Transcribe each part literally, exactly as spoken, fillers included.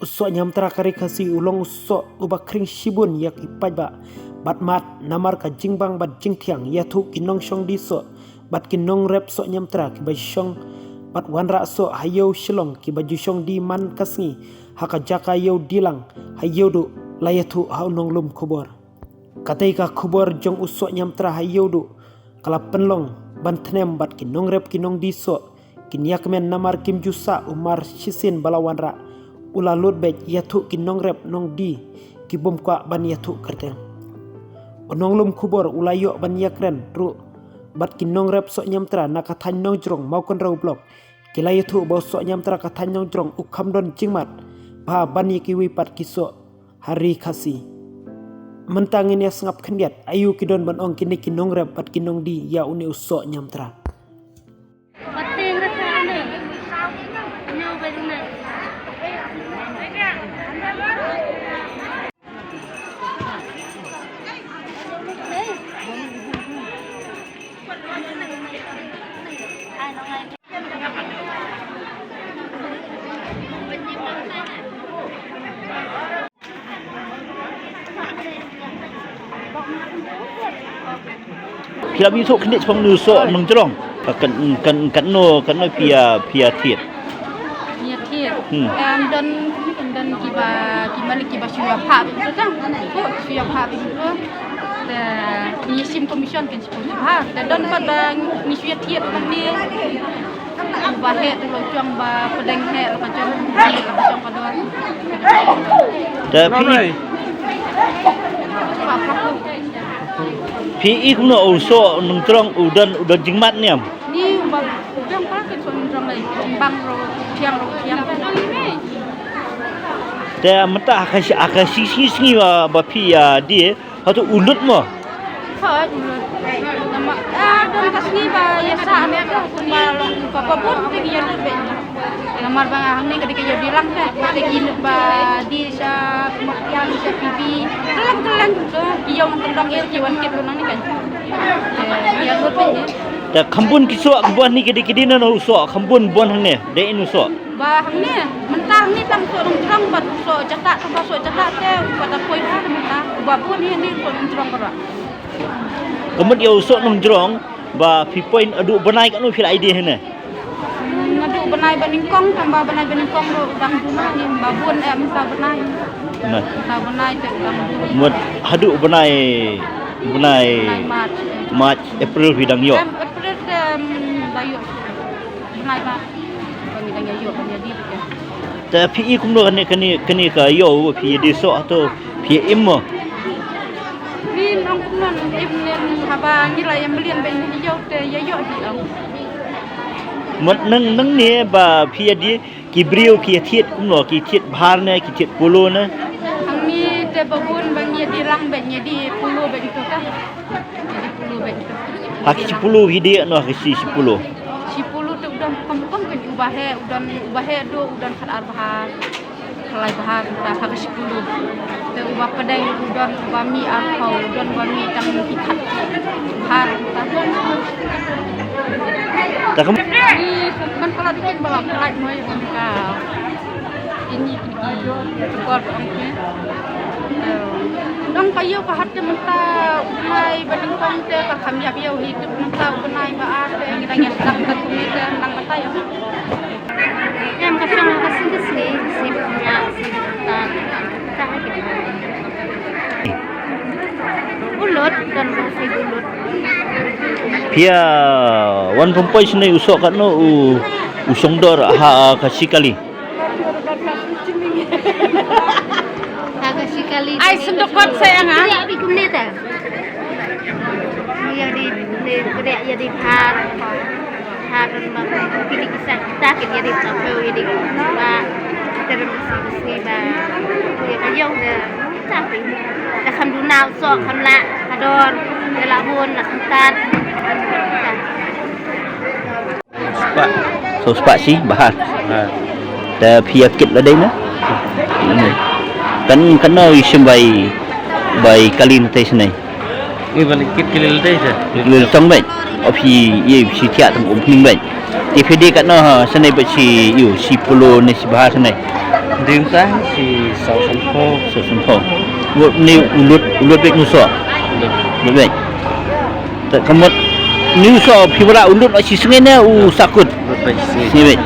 U soh niamtra ka Ri Khasi u long u soh uba khring shibun ïa ki paidbah bad mat, namar ka jingbang bad jingthiang ïathuh ki nongshong die soh bad ki nongrep soh niamtra kiba ju shong bad wanrah soh ha ïew Shillong kiba ju shong die man ka sngi ha ka jaka ïew die lang ha ïew duh, la ïathuh ha u nonglum khubor. Katei ka khubor jong u soh niamtra ha ïew duh ka la pynlong ban thnem bad ki nongrep ki nongdie soh kin ïakmen namar kim ju sah u mar shisien ba la wanrah. U la lut beit ïathuh ki nongrep nongdie ki bym kwah ban ïathuh kyrteng. U nonglum khubor u la ïoh ban ïakren ruh bad ki nongrep soh niamtra na ka thaiñ Nongjrong Mawkynrew Block. Ki la ïathuh ba u soh niamtra ka thaiñ Nongjrong u kham don jingmat bha ban ïa kiwei pat ki soh ha Ri Khasi. Mynta ngin ïa sngap khyndiat aïu ki don ban ong kine ki nongrep bad ki nongdie ïa une u soh niamtra. Phi la mih soh khyndiat shaphang une u soh Nongjrong. Kan kan kan no kan no phi ïa phi ïa thied. Ïa thied. Hmm. Em, don don kiba ki malik kiba shu ïa phah beit to. Ko shu ïa phah beit to. Te ngi shim commission kan shu ha. Te don pat ba ngi shu ïa thied ba ni. Ba heh tu lo jong ba pdeng heh lo ka jong ba heh lo ka jong ka don. Te phi. Phi i kumno u soh Nongjrong u don u don jingmat niam. Ni ba u jong ka kan soh Nongjrong lai bang ro thiang ro thiang. Te mynta ha ka shi ha ka shi shi sngi ba ba phi ïa die. Hato u lut mo? Hooid, u lut. Namar, ah, don ka sngi ba ïa sah ne ka kumba long ka ba bun te ki ïa lut beit. Namar ba hangne ka dei ka ïew die lang te, te ki lut ba die sha Martian sha P B. Kylleng kylleng to, ki ïew nongkyndong eh ki wan kit lut nangne kan. Eh, ïa lut beit ne. Te kham bun ki soh, kham bun hangne ki dei ki dei na u soh, kham bun bun hangne, dei in u soh. Ba hangne, mynta hangne tang soh Nongjrong bad soh Jatah, tang ba soh Jatah te, ba da poi ruh mynta, ba pun hi hangne soh Nongjrong ba ruh. Ka mut ïa u soh Nongjrong, ba phi poi haduh bnai katno phi la ai die hangne. Hmm, haduh bnai ba nyngkong, tang ba bnai ba nyngkong ruh dang duna hi, ba bun eh mynta bnai. Nah. Mynta bnai te dang duna. Mut haduh bnai, bnai Bnai March. March, April phi dang ïoh. Em, April te, em, da ïoh. Bnai ba. Ba ngi dang ïa ïoh ban ïa die te. Te phi i kumno kane kane kane ka ïew phi ïa die soh hato phi ïa im mo? Phi nong kumno im ne haba ngi la ïa mlien ba ngi ïa ïoh te ïa ïoh hi ong. Mut nang nangne ba phi ïa die ki briew ki ïa thied kumno ki thied bhar ne ki thied polo ne? Hangne te ba bun ba ngi ïa die lang ba ngi ïa die polo ba ito ta. Ïa die polo ba ito. Ha ki shi polo hi die no ha ki shi shi polo. Shi polo te u don kam kam kan u ba heh, u don u ba heh do, u don khat ar bhar. Khlai bhar ta ha ka shi polo. Te u ba pdeng u don u ba mih ar phew, u don u ba mih tang ki khat bhar ta. Ta kam. Ni man pala dikit bala pala noi ka. Ini Nong ka ïew ka hat te mynta u bnai ba nyngkong te ka kham ïap ïew hi te mynta u bnai ba ar te ngi dang ïa sdang ka kumne te nang mynta ïa. Em ka shong ka sngi ka sngi, sngi pynïaid, sngi pyntat, ta ha ki. U lut, don ka sngi u lut. Phi ïa wan pynpoi shane u soh katno u, u shongdor ha ka shi kali. Ai sendokot saya nga. Dia bi kumne ta. Ïa di ne kede ïa di bhar. Bhar ba pili kisa kita ke ïa di kapel ïa di ba. Terus sini ba. Ïa ka ïong de ta pi. Da kham duna u soh kham la ka dor. Da la bun la kham tat. Spah. Saw spah shi bahar. Ha. Te phi ïa kit la dei na? Hmm. Kan, kan nang ïa shim bai, bai kali na te shnai. Ïa ban kit kali la dei te. Kali la tong bai. O phi ïa shi thiah tang um pning bai. Te phi dei kan nang ha shnai bai shi ïa shi polo ne shi bahar shnai. Ding ta si saw san phew. Saw san phew. Wat ni u lut, u lut bek nu soh. Lut bek. Te ka mut ni u soh phi wanrah u lut shi sngi ne u sahkut. Lut bek shi sngi. Sngi bek.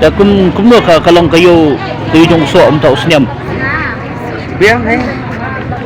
Te kum, kumno ka, ka long ka ïew, ka ïew jong u soh mynta u snem. Biang eh.